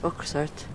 Ocras ort.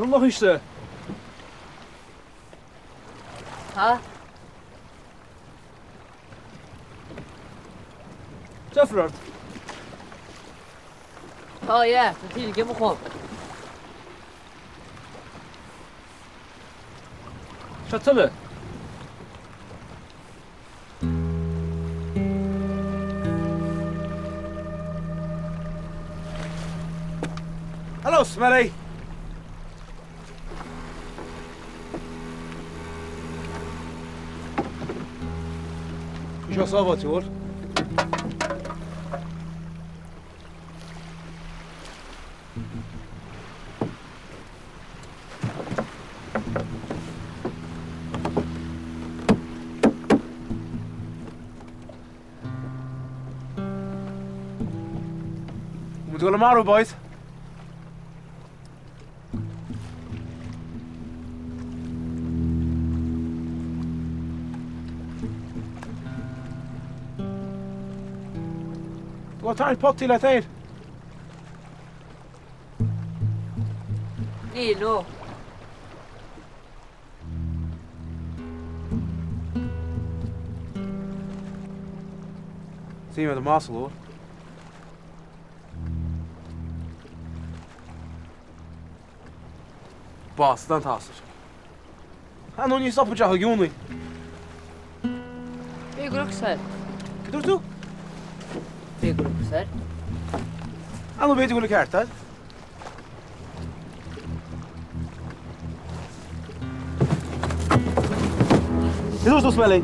Nó thuiste. Tá. Deifir ort. Tá, yeah, tá tíle gim chum. Seo tuile. Hello, Smelly. Bhí seo sábháilte, bhfuil? Muid ag dul a marú, boys. Go tarraingt potaí leat féin. Níl, no. Suím ar do mhasla, bhfuil? Bás den tásar. Ah, nó ní stopfaidh sé i gcónaí. Bhí go ocras air. Cad dúirt tú? Bhí go ocras air. Ah, nó b'fhéidir go bhfuil an ceart agat. Cad dúirt tú, Smelly?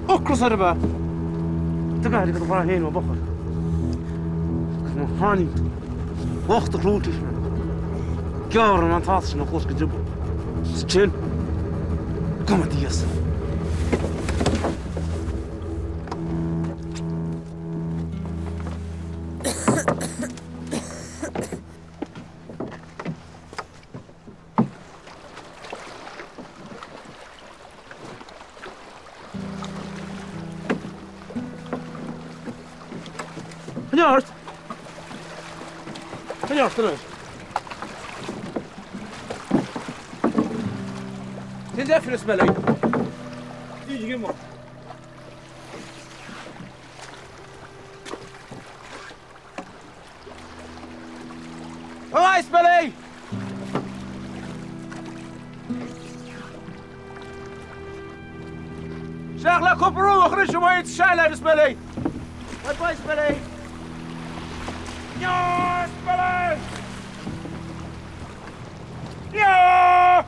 Ocras air ab ea? Do bheatha go do bhraith féin ó b'fhocal. Agus má tháinig lucht a chlúitis mé, gearrann an t-as sin a chluas go drioball. Is tinn. Go mba Dia. Coinnigh ort! Coinnigh ort anois! Cén deifir, a Smelly? Dígh ag imeacht. Bye, Smelly! Isteach le cupar ruach anois amuigh sa seilid, a Smelly! Bye bye, Smelly! Yeah, Smelly! Yeah!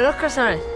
Bhfuil ocras orainn?